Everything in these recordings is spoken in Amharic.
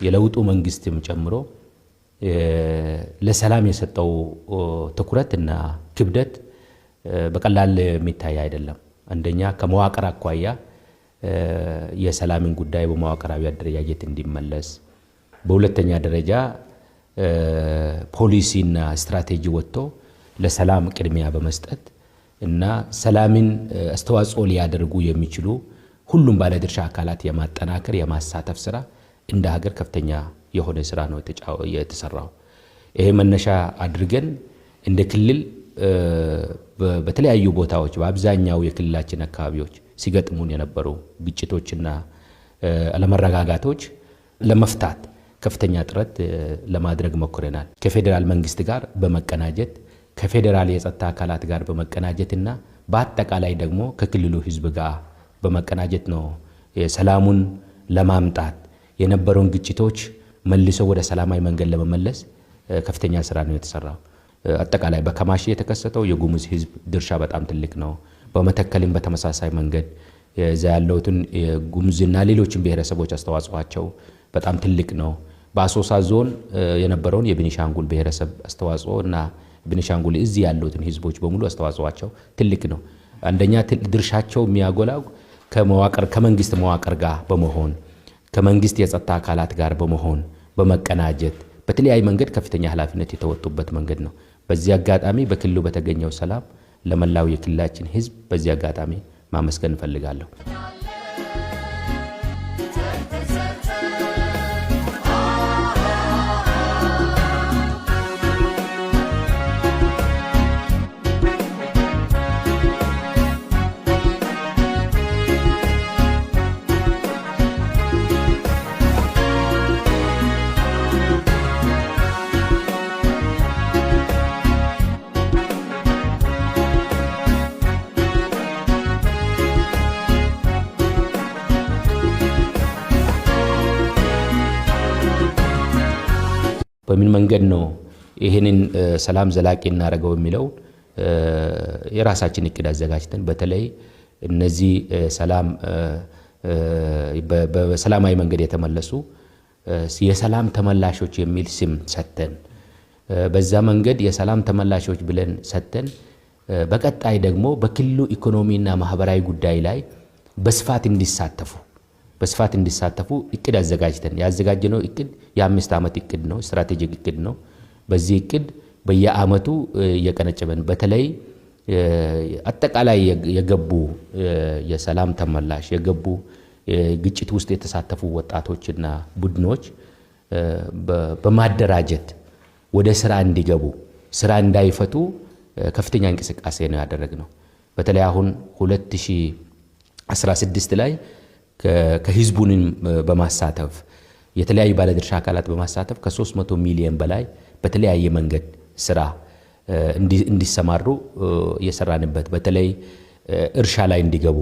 የለውጡ መንግስትም ጨምሮ ለሰላም የሰጠው ትኩረት እና ክብደት በቀላል የሚታይ አይደለም። አንደኛ ከመዋቅር አኳያ የሰላምን ጉዳይ በመዋቅራዊ አደረጃጀት እንዲመለስ፣ በሁለተኛ ደረጃ ፖሊሲና ስትራቴጂ ወጥቶ ለሰላም ቅድሚያ በመስጠት እና ሰላምን አስተዋጽኦ ሊያደርጉ የሚችሉ ሁሉም ባለድርሻ አካላት የማጠናከር የማሳተፍ ስራ እንደ ሀገር ከፍተኛ የሆነ ስራ ነው የተሰራው። ይሄ መነሻ አድርገን እንደ ክልል በተለያዩ ቦታዎች በአብዛኛው የክልላችን አካባቢዎች ሲገጥሙን የነበሩ ግጭቶችና አለመረጋጋቶች ለመፍታት ከፍተኛ ጥረት ለማድረግ ሞክረናል። ከፌዴራል መንግስት ጋር በመቀናጀት፣ ከፌዴራል የጸጥታ አካላት ጋር በመቀናጀትና በአጠቃላይ ደግሞ ከክልሉ ህዝብ ጋር በመቀናጀት ነው ሰላሙን ለማምጣት፣ የነበረውን ግጭቶች መልሶ ወደ ሰላማዊ መንገድ ለመመለስ ከፍተኛ ስራ ነው የተሰራው። አጠቃላይ በከማሺ የተከሰተው የጉሙዝ ህዝብ ድርሻ በጣም ትልቅ ነው። በመተከልም በተመሳሳይ መንገድ እዛ ያለውትን የጉሙዝና ሌሎችን ብሔረሰቦች አስተዋጽኦአቸው በጣም ትልቅ ነው። በአሶሳ ዞን የነበረውን የቤኒሻንጉል ብሔረሰብ አስተዋጽኦ እና ቤኒሻንጉል እዚህ ያሉትን ህዝቦች በሙሉ አስተዋጽኦአቸው ትልቅ ነው። አንደኛ ድርሻቸው የሚያጎላው ከመዋቅር ከመንግስት መዋቅር ጋር በመሆን፣ ከመንግስት የጸጥታ አካላት ጋር በመሆን፣ በመቀናጀት በተለያዩ መንገድ ከፍተኛ ኃላፊነት የተወጡበት መንገድ ነው። በዚህ አጋጣሚ በክልሉ በተገኘው ሰላም ለመላው የክልላችን ህዝብ በዚህ አጋጣሚ ማመስገን እንፈልጋለሁ። በምን መንገድ ነው ይህንን ሰላም ዘላቂ እናደርገው የሚለው የራሳችን እቅድ አዘጋጅተን በተለይ እነዚህ ሰላም በሰላማዊ መንገድ የተመለሱ የሰላም ተመላሾች የሚል ስም ሰጥተን፣ በዛ መንገድ የሰላም ተመላሾች ብለን ሰጥተን፣ በቀጣይ ደግሞ በክልሉ ኢኮኖሚና ማህበራዊ ጉዳይ ላይ በስፋት እንዲሳተፉ እቅድ አዘጋጅተን፣ ያዘጋጀነው እቅድ የ5 ዓመት እቅድ ነው፣ strategic እቅድ ነው። በዚህ እቅድ በየአመቱ እየቀነጨበን በተለይ አጠቃላይ የገቡ የሰላም ተመላሽ የገቡ ግጭት ውስጥ የተሳተፉ ወጣቶችና ቡድኖች በማደራጀት ወደ ስራ እንዲገቡ፣ ስራ እንዳይፈቱ ከፍተኛ እንቅስቃሴ ነው ያደረግነው። በተለይ አሁን 2016 ላይ ከህዝቡንም በማሳተፍ፣ የተለያዩ ባለድርሻ አካላት በማሳተፍ ከ300 ሚሊዮን በላይ በተለያየ መንገድ ስራ እንዲሰማሩ እየሰራንበት፣ በተለይ እርሻ ላይ እንዲገቡ፣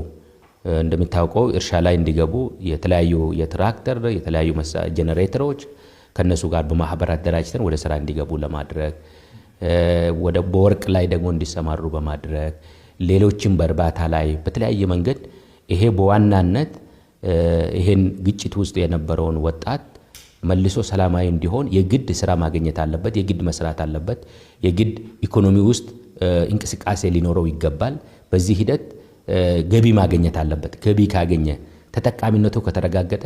እንደሚታወቀው እርሻ ላይ እንዲገቡ የተለያዩ የትራክተር፣ የተለያዩ ጄኔሬተሮች ከነሱ ጋር በማህበር አደራጅተን ወደ ስራ እንዲገቡ ለማድረግ፣ ወደ በወርቅ ላይ ደግሞ እንዲሰማሩ በማድረግ፣ ሌሎችም በእርባታ ላይ በተለያየ መንገድ፣ ይሄ በዋናነት ይሄን ግጭት ውስጥ የነበረውን ወጣት መልሶ ሰላማዊ እንዲሆን የግድ ስራ ማግኘት አለበት፣ የግድ መስራት አለበት፣ የግድ ኢኮኖሚ ውስጥ እንቅስቃሴ ሊኖረው ይገባል። በዚህ ሂደት ገቢ ማግኘት አለበት። ገቢ ካገኘ፣ ተጠቃሚነቱ ከተረጋገጠ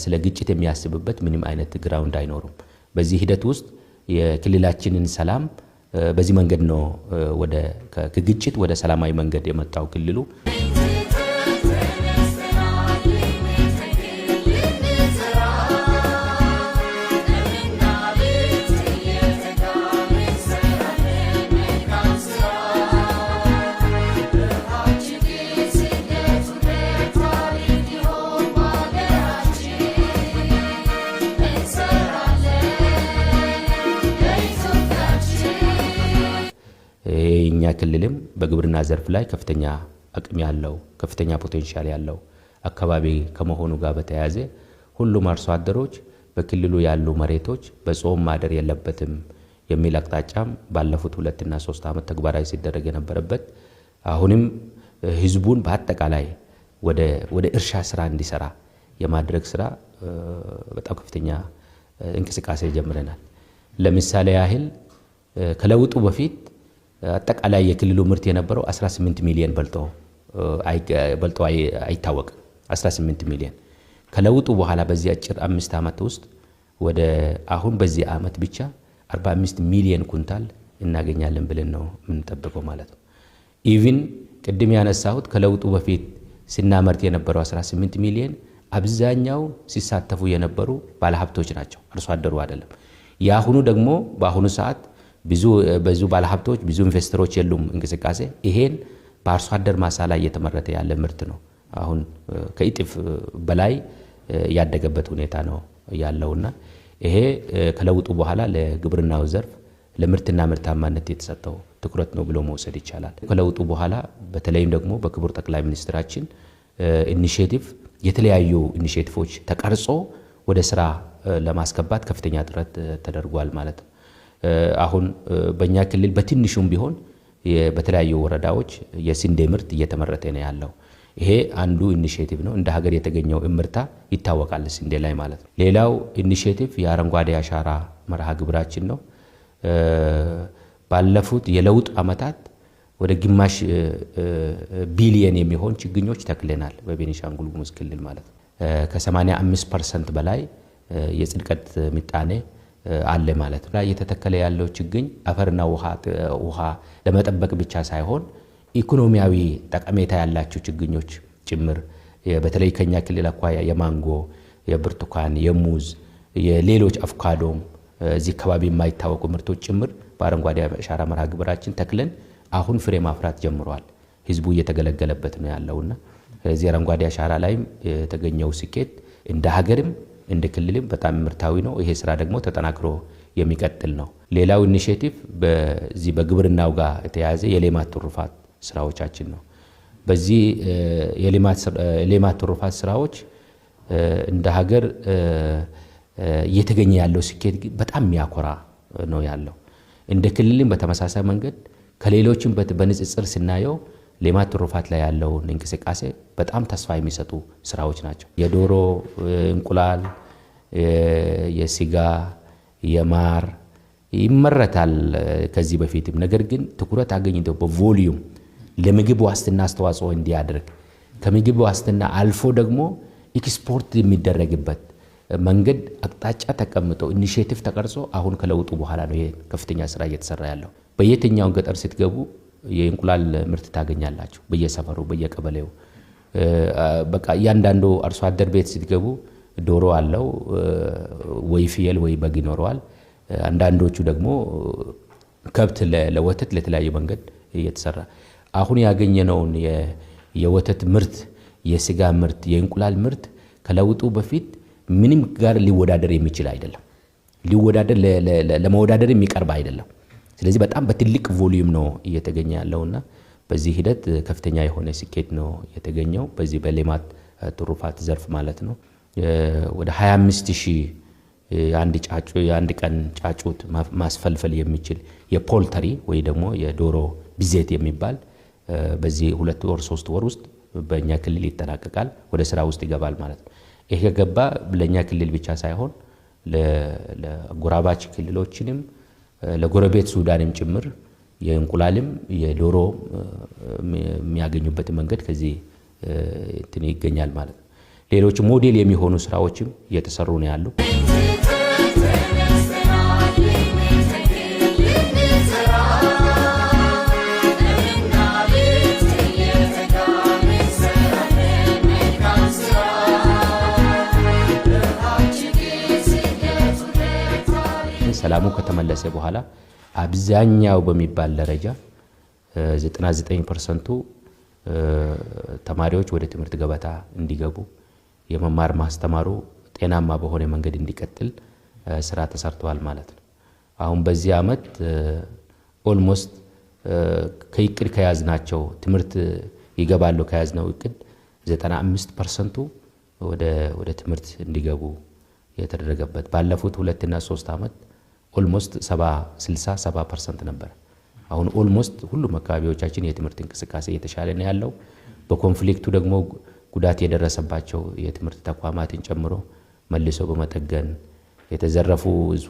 ስለ ግጭት የሚያስብበት ምንም አይነት ground አይኖርም። በዚህ ሂደት ውስጥ የክልላችንን ሰላም በዚህ መንገድ ነው ወደ ከግጭት ወደ ሰላማዊ መንገድ የመጣው ክልሉ። የኛ ክልልም በግብርና ዘርፍ ላይ ከፍተኛ አቅም ያለው፣ ከፍተኛ potential ያለው አካባቢ ከመሆኑ ጋር በተያያዘ ሁሉም አርሶ አደሮች በክልሉ ያሉ መሬቶች በጾም ማደር የለበትም የሚል አቅጣጫም ባለፉት 2ና 3 ዓመት ተግባራዊ ሲደረግ የነበረበት፣ አሁንም ህዝቡን በአጠቃላይ ወደ እርሻ ስራ እንዲሰራ የማድረግ ስራ በጣም ከፍተኛ እንቅስቃሴ ጀምረናል። ለምሳሌ ያህል ከለውጡ በፊት አጠቃላይ የክልሉ ምርት የነበረው 18 ሚሊዮን በልጦ አይታወቅም። 18 ሚሊዮን ከለውጡ በኋላ በዚህ አጭር 5 ዓመት ውስጥ ወደ አሁን በዚህ ዓመት ብቻ 45 ሚሊዮን ኩንታል እናገኛለን ብለን ነው የምንጠብቀው ማለት ነው። Even ቅድም ያነሳሁት ከለውጡ በፊት ስናመርት የነበረው 18 ሚሊዮን አብዛኛው ሲሳተፉ የነበሩ ባለሀብቶች ናቸው፣ አርሶ አደሩ አይደለም። የአሁኑ ደግሞ በአሁኑ ሰዓት ብዙ ባለሀብቶች፣ ብዙ ኢንቨስተሮች የሉም እንቅስቃሴ። ይሄን በአርሶ አደር ማሳ ላይ እየተመረተ ያለ ምርት ነው። አሁን ከእጥፍ በላይ ያደገበት ሁኔታ ነው ያለውና ይሄ ከለውጡ በኋላ ለግብርናው ዘርፍ ለምርትና ምርታማነት የተሰጠው ትኩረት ነው ብሎ መውሰድ ይቻላል። ከለውጡ በኋላ በተለይም ደግሞ በክቡር ጠቅላይ ሚኒስትራችን initiative የተለያዩ initiative ኦች ተቀርጾ ወደ ስራ ለማስገባት ከፍተኛ ጥረት ተደርጓል ማለት ነው። አሁን በእኛ ክልል በትንሹም ቢሆን በተለያዩ ወረዳዎች የስንዴ ምርት እየተመረተ ነው ያለው። ይሄ አንዱ initiative ነው። እንደ ሀገር የተገኘው እምርታ ይታወቃል ስንዴ ላይ ማለት ነው። ሌላው initiative የአረንጓዴ አሻራ መርሃ ግብራችን ነው። ባለፉት የለውጥ ዓመታት ወደ 0.5 ቢሊየን የሚሆን ችግኞች ተክለናል በቤኒሻንጉል ጉሙዝ ክልል ማለት ነው። ከ85% በላይ የጽድቀት ምጣኔ አለ ማለት ነው። እየተተከለ ያለው ችግኝ አፈርና ውሃ ለመጠበቅ ብቻ ሳይሆን ኢኮኖሚያዊ ጠቀሜታ ያላቸው ችግኞች ጭምር፣ በተለይ ከኛ ክልል አኳያ የማንጎ፣ የብርቱካን፣ የሙዝ፣ የሌሎች አቮካዶም እዚህ አካባቢ የማይታወቁ ምርቶች ጭምር በአረንጓዴ አሻራ መርሃ ግብራችን ተክለን አሁን ፍሬ ማፍራት ጀምሯል። ህዝቡ እየተገለገለበት ነው ያለውና ስለዚህ አረንጓዴ አሻራ ላይም የተገኘው ስኬት እንደ ሀገርም እንደ ክልልም በጣም ምርታዊ ነው። ይሄ ስራ ደግሞ ተጠናክሮ የሚቀጥል ነው። ሌላው initiative በዚህ በግብርናው ጋር የተያያዘ የሌማት ትሩፋት ስራዎቻችን ነው። በዚህ የሌማት ትሩፋት ስራዎች እንደ ሀገር እየተገኘ ያለው ስኬት በጣም የሚያኮራ ነው ያለው። እንደ ክልልም በተመሳሳይ መንገድ ከሌሎችም በንጽጽር ስናየው ሌማት ትሩፋት ላይ ያለውን እንቅስቃሴ በጣም ተስፋ የሚሰጡ ስራዎች ናቸው። የዶሮ እንቁላል፣ የስጋ፣ የማር ይመረታል ከዚህ በፊትም። ነገር ግን ትኩረት አገኝተው በ volume ለምግብ ዋስትና አስተዋጽኦ እንዲያደርግ፣ ከምግብ ዋስትና አልፎ ደግሞ ኤክስፖርት የሚደረግበት መንገድ አቅጣጫ ተቀምጦ initiative ተቀርጾ አሁን ከለውጡ በኋላ ነው ይሄ ከፍተኛ ስራ እየተሰራ ያለው። በየትኛው ገጠር ስትገቡ የእንቁላል ምርት ታገኛላችሁ። በየሰፈሩ፣ በየቀበሌው፣ በቃ እያንዳንዱ አርሶ አደር ቤት ስትገቡ ዶሮ አለው፣ ወይ ፍየል ወይ በግ ይኖረዋል። አንዳንዶቹ ደግሞ ከብት ለወተት ለተለያዩ መንገድ እየተሰራ አሁን ያገኘነውን የወተት ምርት፣ የስጋ ምርት፣ የእንቁላል ምርት ከለውጡ በፊት ምንም ጋር ሊወዳደር የሚችል አይደለም። ሊወዳደር ለመወዳደር የሚቀርብ አይደለም። ስለዚህ በጣም በትልቅ volume ነው እየተገኘ ያለውና በዚህ ሂደት ከፍተኛ የሆነ ስኬት ነው የተገኘው በዚህ በሌማት ትሩፋት ዘርፍ ማለት ነው። ወደ 25,000 የአንድ ቀን ጫጩት ማስፈልፈል የሚችል የ poultry ወይ ደግሞ የዶሮ ብዜት የሚባል በዚህ 2 ወር 3 ወር ውስጥ በእኛ ክልል ይጠናቀቃል፣ ወደ ስራ ውስጥ ይገባል ማለት ነው። ይሄ ከገባ ለእኛ ክልል ብቻ ሳይሆን ለጎራባች ክልሎችንም ለጎረቤት ሱዳንም ጭምር የእንቁላልም የዶሮ የሚያገኙበት መንገድ ከዚህ እንትን ይገኛል ማለት ነው። ሌሎች ሞዴል የሚሆኑ ስራዎችም እየተሰሩ ነው ያሉ። ሰላሙ ከተመለሰ በኋላ አብዛኛው በሚባል ደረጃ 99%ቱ ተማሪዎች ወደ ትምህርት ገበታ እንዲገቡ፣ የመማር ማስተማሩ ጤናማ በሆነ መንገድ እንዲቀጥል ስራ ተሰርተዋል ማለት ነው። አሁን በዚህ ዓመት almost ከእቅድ ከያዝናቸው ትምህርት ይገባሉ ከያዝነው እቅድ 95%ቱ ወደ ትምህርት እንዲገቡ የተደረገበት፣ ባለፉት 2 እና 3 ዓመት almost 70 60 70% ነበር። አሁን almost ሁሉም አካባቢዎቻችን የትምህርት እንቅስቃሴ እየተሻለ ነው ያለው። በ conflict ኡ ደግሞ ጉዳት የደረሰባቸው የትምህርት ተቋማትን ጨምሮ መልሶ በመጠገን፣ የተዘረፉ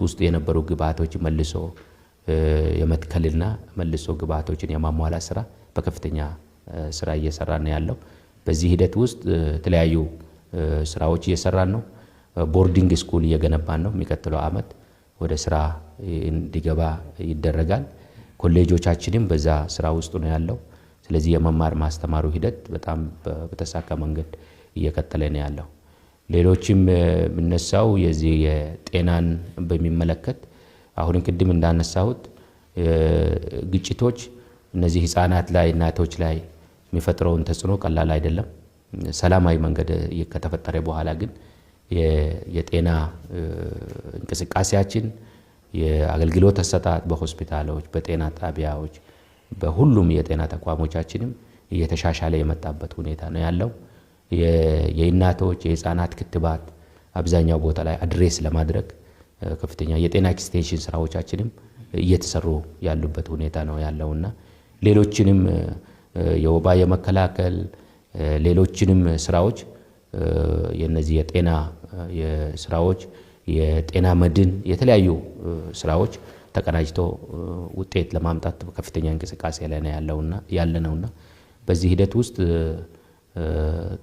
ውስጥ የነበሩ ግብዓቶች መልሶ የመትከልና መልሶ ግብዓቶችን የማሟላት ስራ በከፍተኛ ስራ እየሰራ ነው ያለው። በዚህ ሂደት ውስጥ የተለያዩ ስራዎች እየሰራን ነው። Boarding school እየገነባን ነው። የሚቀጥለው አመት ወደ ስራ እንዲገባ ይደረጋል። ኮሌጆቻችንም በዛ ስራ ውስጥ ነው ያለው። ስለዚህ የመማር ማስተማሩ ሂደት በጣም በተሳካ መንገድ እየቀጠለ ነው ያለው። ሌሎችም የምነሳው የዚህ የጤናን በሚመለከት አሁን ቅድም እንዳነሳሁት ግጭቶች እነዚህ ህፃናት ላይ፣ እናቶች ላይ የሚፈጥረውን ተጽዕኖ ቀላል አይደለም። ሰላማዊ መንገድ ከተፈጠረ በኋላ ግን የጤና እንቅስቃሴያችን፣ የአገልግሎት አሰጣጥ በሆስፒታሎች፣ በጤና ጣቢያዎች፣ በሁሉም የጤና ተቋሞቻችንም እየተሻሻለ የመጣበት ሁኔታ ነው ያለው። የእናቶች የህፃናት ክትባት አብዛኛው ቦታ ላይ address ለማድረግ ከፍተኛ የጤና extension ስራዎቻችንም እየተሰሩ ያሉበት ሁኔታ ነው ያለውና ሌሎችንም የወባ የመከላከል ሌሎችንም ስራዎች፣ የነዚህ የጤና ስራዎች፣ የጤና መድን፣ የተለያዩ ስራዎች ተቀናጅቶ ውጤት ለማምጣት ከፍተኛ እንቅስቃሴ ላይ ነው ያለውና ያለነውና በዚህ ሂደት ውስጥ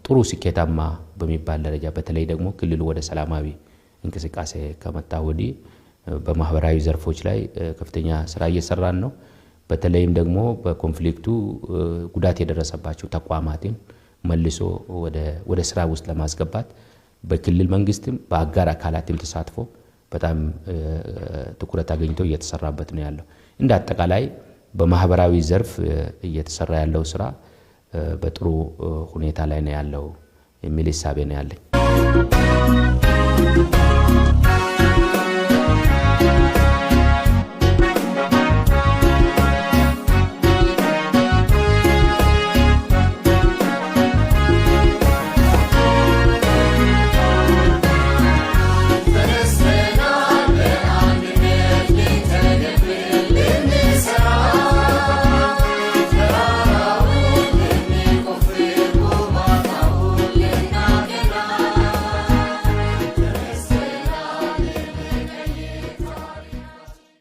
ጥሩ ስኬታማ በሚባል ደረጃ በተለይ ደግሞ ክልሉ ወደ ሰላማዊ እንቅስቃሴ ከመጣ ወዲህ በማህበራዊ ዘርፎች ላይ ከፍተኛ ስራ እየሰራን ነው። በተለይም ደግሞ በ conflict ኡ ጉዳት የደረሰባቸው ተቋማትን መልሶ ወደ ስራ ውስጥ ለማስገባት በክልል መንግስትም በአጋር አካላትም ተሳትፎ በጣም ትኩረት አግኝቶ እየተሰራበት ነው ያለው። እንደ አጠቃላይ በማህበራዊ ዘርፍ እየተሰራ ያለው ስራ በጥሩ ሁኔታ ላይ ነው ያለው የሚል እሳቤ ነው ያለኝ።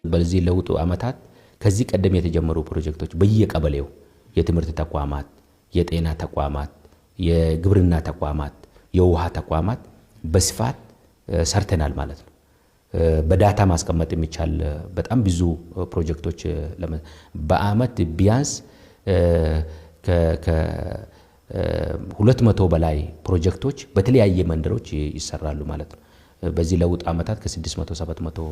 በዚህ ለውጡ አመታት ከዚህ ቀደም የተጀመሩ ፕሮጀክቶች በየቀበሌው የትምህርት ተቋማት፣ የጤና ተቋማት፣ የግብርና ተቋማት፣ የውሃ ተቋማት በስፋት ሰርተናል ማለት ነው። በ data ማስቀመጥ የሚቻል በጣም ብዙ ፕሮጀክቶች፣ በአመት ቢያንስ ከ200 በላይ ፕሮጀክቶች በተለያየ መንደሮች ይሰራሉ ማለት ነው። በዚህ ለውጥ አመታት ከ600 700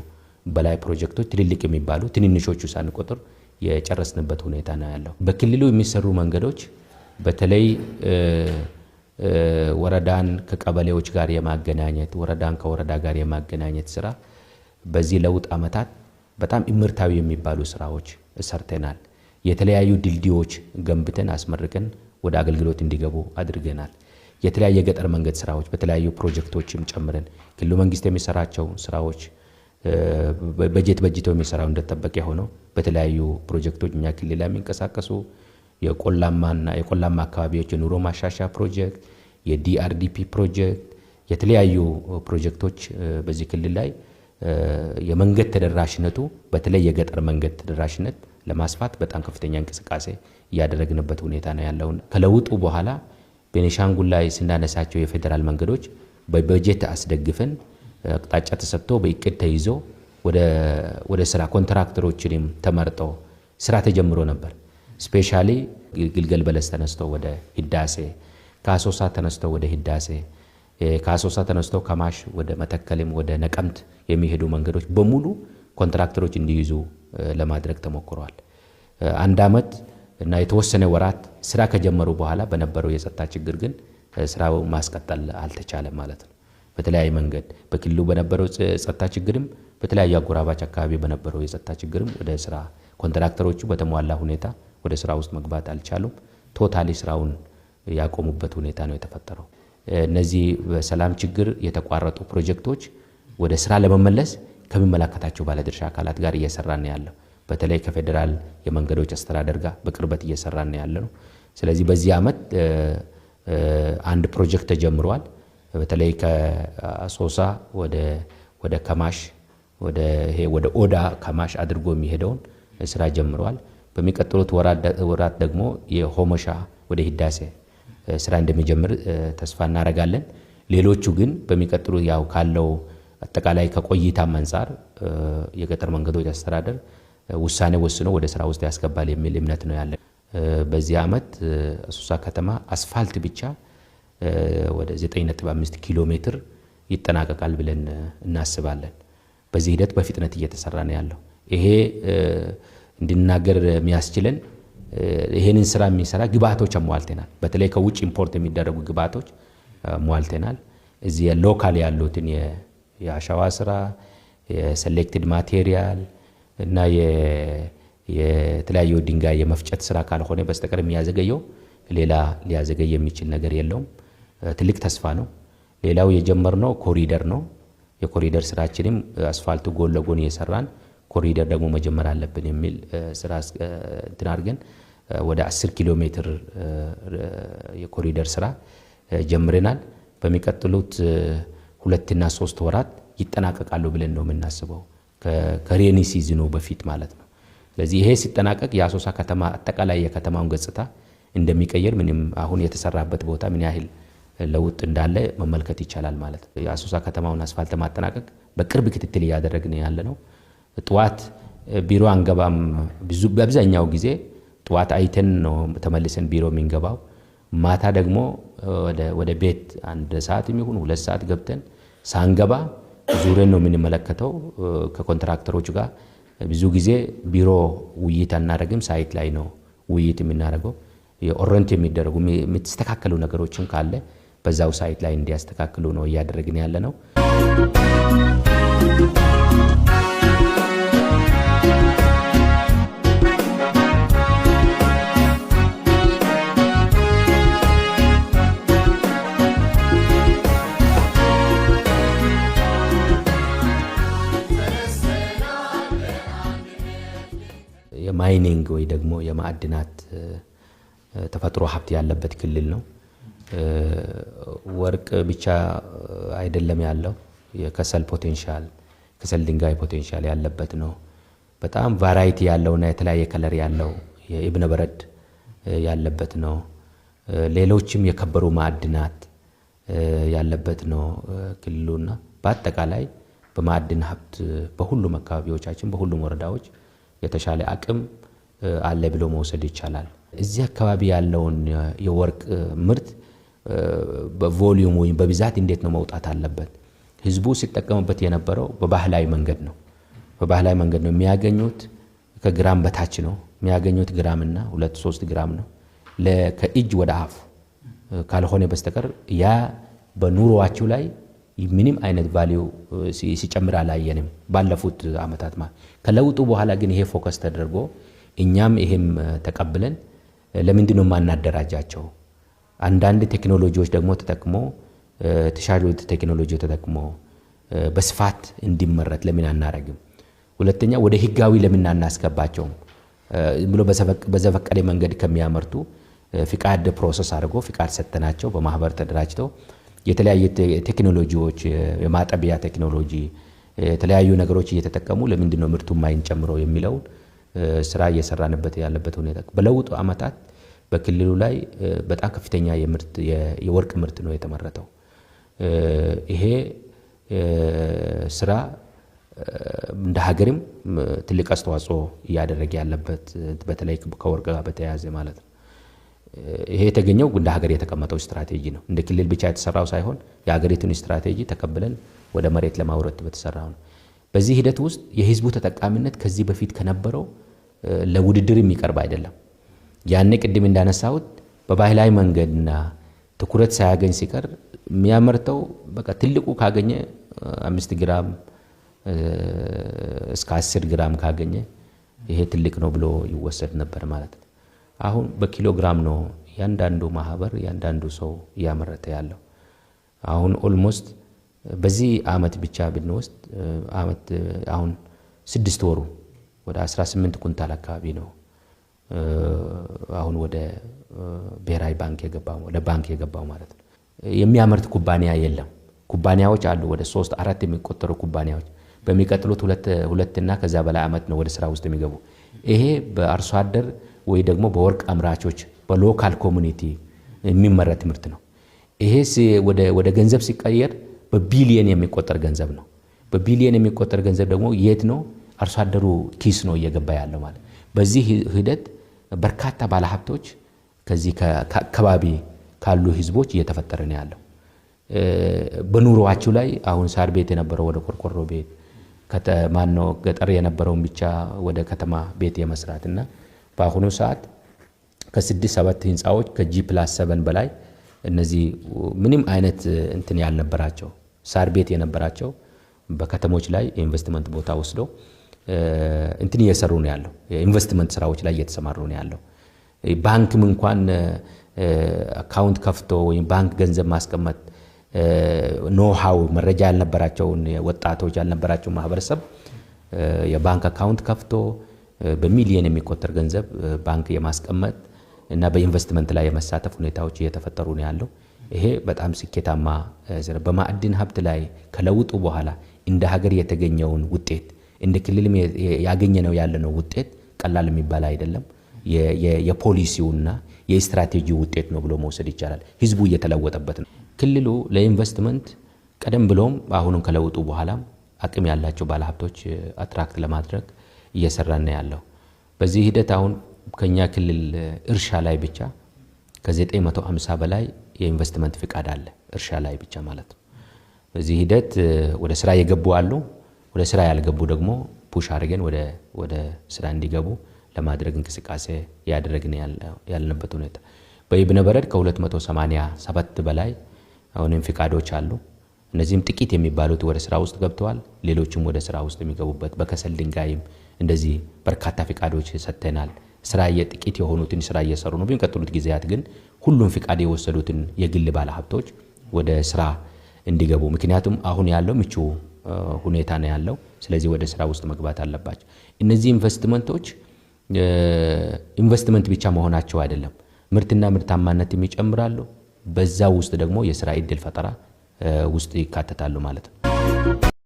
በላይ ፕሮጀክቶች ትልልቅ የሚባሉ ትንንሾቹ ሳንቆጥር የጨረስንበት ሁኔታ ነው ያለው። በክልሉ የሚሰሩ መንገዶች በተለይ ወረዳን ከቀበሌዎች ጋር የማገናኘት፣ ወረዳን ከወረዳ ጋር የማገናኘት ስራ በዚህ ለውጥ አመታት በጣም እምርታዊ የሚባሉ ስራዎች ሰርተናል። የተለያዩ ድልድዮች ገንብተን አስመርቀን ወደ አገልግሎት እንዲገቡ አድርገናል። የተለያየ የገጠር መንገድ ስራዎች በተለያዩ ፕሮጀክቶችም ጨምረን ክልሉ መንግስት የሚሰራቸው ስራዎች በጀት በጅተው የሚሰራው እንደተጠበቀ ሆነው በተለያዩ ፕሮጀክቶች እኛ ክልል ላይ የሚንቀሳቀሱ የቆላማና የቆላማ አካባቢዎች የኑሮ ማሻሻያ ፕሮጀክት፣ የ DRDP ፕሮጀክት፣ የተለያዩ ፕሮጀክቶች በዚህ ክልል ላይ የመንገድ ተደራሽነቱ በተለይ የገጠር መንገድ ተደራሽነት ለማስፋት በጣም ከፍተኛ እንቅስቃሴ እያደረግንበት ሁኔታ ነው ያለው። ከለውጡ በኋላ ቤኒሻንጉል ላይ ስናነሳቸው የፌዴራል መንገዶች በበጀት አስደግፈን አቅጣጫ ተሰጥቶ በእቅድ ተይዞ ወደ ስራ ኮንትራክተሮችንም ተመርጠው ስራ ተጀምሮ ነበር። Specially ግልገል በለስ ተነስቶ ወደ ህዳሴ፣ ከአሶሳ ተነስቶ ወደ ህዳሴ፣ ከአሶሳ ተነስቶ ከማሽ ወደ መተከልም ወደ ነቀምት የሚሄዱ መንገዶች በሙሉ ኮንትራክተሮች እንዲይዙ ለማድረግ ተሞክሯል። አንድ አመት እና የተወሰነ ወራት ስራ ከጀመሩ በኋላ በነበረው የጸጥታ ችግር ግን ስራው ማስቀጠል አልተቻለም ማለት ነው። በተለያየ መንገድ በክልሉ በነበረው ጸጥታ ችግርም በተለያዩ አጎራባች አካባቢ በነበረው የጸጥታ ችግርም ወደ ስራ ኮንትራክተሮቹ በተሟላ ሁኔታ ወደ ስራ ውስጥ መግባት አልቻሉም። Totally ስራውን ያቆሙበት ሁኔታ ነው የተፈጠረው። እነዚህ በሰላም ችግር የተቋረጡ ፕሮጀክቶች ወደ ስራ ለመመለስ ከሚመለከታቸው ባለድርሻ አካላት ጋር እየሰራን ነው ያለው። በተለይ ከፌዴራል የመንገዶች አስተዳደር ጋር በቅርበት እየሰራን ነው ያለነው። ስለዚህ በዚህ አመት አንድ ፕሮጀክት ተጀምሯል። በተለይ ከአሶሳ ወደ ከማሽ ወደ ይሄ ወደ ኦዳ ከማሽ አድርጎ የሚሄደውን ስራ ጀምረዋል። በሚቀጥሉት ወራት ደግሞ የሆሞሻ ወደ ህዳሴ ስራ እንደሚጀምር ተስፋ እናደርጋለን። ሌሎቹ ግን በሚቀጥሉ ያው ካለው አጠቃላይ ከቆይታም አንፃር የገጠር መንገዶች አስተዳደር ውሳኔ ወስኖ ወደ ስራ ውስጥ ያስገባል የሚል እምነት ነው ያለን። በዚህ አመት አሶሳ ከተማ አስፋልት ብቻ ወደ 9.5 ኪሎ ሜትር ይጠናቀቃል ብለን እናስባለን። በዚህ ሂደት በፍጥነት እየተሰራ ነው ያለው። ይሄ እንድናገር የሚያስችለን ይሄንን ስራ የሚሰራ ግብአቶች አሟልተናል። በተለይ ከውጭ import የሚደረጉ ግብአቶች አሟልተናል። እዚህ local ያሉትን የአሸዋ ስራ፣ የ selected material እና የተለያዩ ድንጋይ የመፍጨት ስራ ካልሆነ በስተቀር የሚያዘገየው ሌላ ሊያዘገይ የሚችል ነገር የለውም። ትልቅ ተስፋ ነው። ሌላው የጀመርነው ኮሪደር ነው። የኮሪደር ስራችንም አስፋልቱ ጎን ለጎን እየሰራን ኮሪደር ደግሞ መጀመር አለብን የሚል ስራ እንትን አድርገን ወደ 10 ኪሎ ሜትር የኮሪደር ስራ ጀምረናል። በሚቀጥሉት 2 እና 3 ወራት ይጠናቀቃሉ ብለን ነው የምናስበው፣ ከ rainy season ኡ በፊት ማለት ነው። ስለዚህ ይሄ ሲጠናቀቅ የአሶሳ ከተማ አጠቃላይ የከተማውን ገጽታ እንደሚቀየር ምንም አሁን የተሰራበት ቦታ ምን ያህል ለውጥ እንዳለ መመልከት ይቻላል ማለት ነው። የአሶሳ ከተማውን አስፋልት ማጠናቀቅ በቅርብ ክትትል እያደረግን ያለ ነው። ጠዋት ቢሮ አንገባም፣ ብዙ በአብዛኛው ጊዜ ጠዋት አይተን ነው ተመልሰን ቢሮ የምንገባው። ማታ ደግሞ ወደ ቤት 1 ሰዓት የሚሆን 2 ሰዓት ገብተን ሳንገባ ዙረን ነው የምንመለከተው። ከኮንትራክተሮች ጋር ብዙ ጊዜ ቢሮ ውይይት አናደርግም፣ site ላይ ነው ውይይት የምናደርገው። የ orient የሚደረጉ የሚስተካከሉ ነገሮችን ካለ በዛው site ላይ እንዲያስተካክሉ ነው እያደረግን ያለነው። የ mining ወይ ደግሞ የማዕድናት ተፈጥሮ ሀብት ያለበት ክልል ነው። ወርቅ ብቻ አይደለም ያለው፣ የከሰል potential፣ ከሰል ድንጋይ potential ያለበት ነው። በጣም variety ያለውና የተለያየ color ያለው የኢብነ በረድ ያለበት ነው። ሌሎችም የከበሩ ማዕድናት ያለበት ነው ክልሉና በአጠቃላይ በማዕድን ሀብት በሁሉም አካባቢዎቻችን በሁሉም ወረዳዎች የተሻለ አቅም አለ ብሎ መውሰድ ይቻላል። እዚህ አካባቢ ያለውን የወርቅ ምርት በ volume ወይም በብዛት እንዴት ነው መውጣት አለበት? ህዝቡ ሲጠቀምበት የነበረው በባህላዊ መንገድ ነው። በባህላዊ መንገድ ነው የሚያገኙት፣ ከግራም በታች ነው የሚያገኙት፣ ግራምና 2-3 ግራም ነው ከእጅ ወደ አፍ ካልሆነ በስተቀር ያ በኑሮአቸው ላይ ምንም አይነት value ሲጨምር አላየንም ባለፉት አመታት ማለት። ከለውጡ በኋላ ግን ይሄ focus ተደርጎ እኛም ይሄም ተቀብለን ለምንድነው የማናደራጃቸው? አንዳንድ ቴክኖሎጂዎች ደግሞ ተጠቅሞ የተሻሉ ቴክኖሎጂ ተጠቅሞ በስፋት እንዲመረት ለምን አናረግም? ሁለተኛ ወደ ህጋዊ ለምን አናስገባቸውም? ዝም ብሎ በዘፈቀደ መንገድ ከሚያመርቱ ፍቃድ process አድርጎ ፍቃድ ሰጥተናቸው በማህበር ተደራጅተው የተለያየ ቴክኖሎጂዎች፣ የማጠቢያ ቴክኖሎጂ፣ የተለያዩ ነገሮች እየተጠቀሙ ለምንድነው ምርቱ የማይጨምረው የሚለውን ስራ እየሰራንበት ያለበት ሁኔታ። በለውጡ አመታት በክልሉ ላይ በጣም ከፍተኛ የወርቅ ምርት ነው የተመረተው። ይሄ ስራ እንደ ሀገርም ትልቅ አስተዋጽኦ እያደረገ ያለበት በተለይ ከወርቅ ጋር በተያያዘ ማለት ነው። ይሄ የተገኘው እንደ ሀገር የተቀመጠው ስትራቴጂ ነው። እንደ ክልል ብቻ የተሰራው ሳይሆን የሀገሪቱን ስትራቴጂ ተቀብለን ወደ መሬት ለማውረድ በተሰራው ነው። በዚህ ሂደት ውስጥ የህዝቡ ተጠቃሚነት ከዚህ በፊት ከነበረው ለውድድር የሚቀርብ አይደለም። ያኔ ቅድም እንዳነሳሁት በባህላዊ መንገድና ትኩረት ሳያገኝ ሲቀር የሚያመርተው በቃ ትልቁ ካገኘ 5 ግራም እስከ 10 ግራም ካገኘ ይሄ ትልቅ ነው ብሎ ይወሰድ ነበር ማለት ነው። አሁን በኪሎ ግራም ነው ያንዳንዱ ማህበር ያንዳንዱ ሰው እያመረተ ያለው። አሁን almost በዚህ አመት ብቻ ብንወስድ አመት አሁን 6 ወሩ ወደ 18 ኩንታል አካባቢ ነው አሁን ወደ ብሔራዊ ባንክ የገባው ወደ ባንክ የገባው ማለት ነው። የሚያመርት ኩባንያ የለም። ኩባንያዎች አሉ፣ ወደ ሶስት አራት የሚቆጠሩ ኩባንያዎች በሚቀጥሉት 2 እና ከዛ በላይ ዓመት ነው ወደ ስራ ውስጥ የሚገቡ። ይሄ በአርሶ አደር ወይ ደግሞ በወርቅ አምራቾች በ local community የሚመረት ምርት ነው። ይሄ ወደ ገንዘብ ሲቀየር በቢሊየን የሚቆጠር ገንዘብ ነው። በቢሊየን የሚቆጠር ገንዘብ ደግሞ የት ነው? አርሶ አደሩ ኪስ ነው እየገባ ያለው ማለት። በዚህ ሂደት በርካታ ባለሀብቶች ከዚህ ከአካባቢ ካሉ ህዝቦች እየተፈጠረ ነው ያለው። በኑሮዋቸው ላይ አሁን ሳር ቤት የነበረው ወደ ቆርቆሮ ቤት፣ ማነው ገጠር የነበረውን ብቻ ወደ ከተማ ቤት የመስራት እና በአሁኑ ሰዓት ከስድስት ሰባት ህንፃዎች ከ G+7 በላይ እነዚህ ምንም አይነት እንትን ያልነበራቸው፣ ሳር ቤት የነበራቸው በከተሞች ላይ የኢንቨስትመንት ቦታ ወስዶ እንትን እየሰሩ ነው ያለው። የኢንቨስትመንት ስራዎች ላይ እየተሰማሩ ነው ያለው። ባንክም እንኳን account ከፍቶ ወይም ባንክ ገንዘብ ማስቀመጥ know-how መረጃ ያልነበራቸውን ወጣቶች፣ ያልነበራቸው ማህበረሰብ የባንክ account ከፍቶ በሚሊየን የሚቆጠር ገንዘብ ባንክ የማስቀመጥ እና በኢንቨስትመንት ላይ የመሳተፍ ሁኔታዎች እየተፈጠሩ ነው ያለው። ይሄ በጣም ስኬታማ በማዕድን ሀብት ላይ ከለውጡ በኋላ እንደ ሀገር የተገኘውን ውጤት፣ እንደ ክልልም ያገኘነው ያለነው ውጤት ቀላል የሚባል አይደለም። የፖሊሲውና የስትራቴጂው ውጤት ነው ብሎ መውሰድ ይቻላል። ህዝቡ እየተለወጠበት ነው። ክልሉ ለኢንቨስትመንት ቀደም ብሎም አሁንም ከለውጡ በኋላም አቅም ያላቸው ባለሀብቶች attract ለማድረግ እየሰራን ነው ያለው። በዚህ ሂደት አሁን ከኛ ክልል እርሻ ላይ ብቻ ከ950 በላይ የኢንቨስትመንት ፍቃድ አለ፣ እርሻ ላይ ብቻ ማለት ነው። በዚህ ሂደት ወደ ስራ የገቡ አሉ። ወደ ስራ ያልገቡ ደግሞ push አድርገን ወደ ስራ እንዲገቡ ለማድረግ እንቅስቃሴ ያደረግን ያለንበት ሁኔታ። በኢብነ በረድ ከ287 በላይ አሁንም ፍቃዶች አሉ። እነዚህም ጥቂት የሚባሉት ወደ ስራ ውስጥ ገብተዋል። ሌሎችም ወደ ስራ ውስጥ የሚገቡበት፣ በከሰል ድንጋይም እንደዚህ በርካታ ፍቃዶች ሰጥተናል። ስራ ጥቂት የሆኑትን ስራ እየሰሩ ነው። በሚቀጥሉት ጊዜያት ግን ሁሉም ፍቃድ የወሰዱትን የግል ባለሀብቶች ወደ ስራ እንዲገቡ፣ ምክንያቱም አሁን ያለው ምቹ ሁኔታ ነው ያለው። ስለዚህ ወደ ስራ ውስጥ መግባት አለባቸው። እነዚህ ኢንቨስትመንቶች ኢንቨስትመንት ብቻ መሆናቸው አይደለም፣ ምርትና ምርታማነትም ይጨምራሉ። በዛ ውስጥ ደግሞ የስራ እድል ፈጠራ ውስጥ ይካተታሉ ማለት ነው።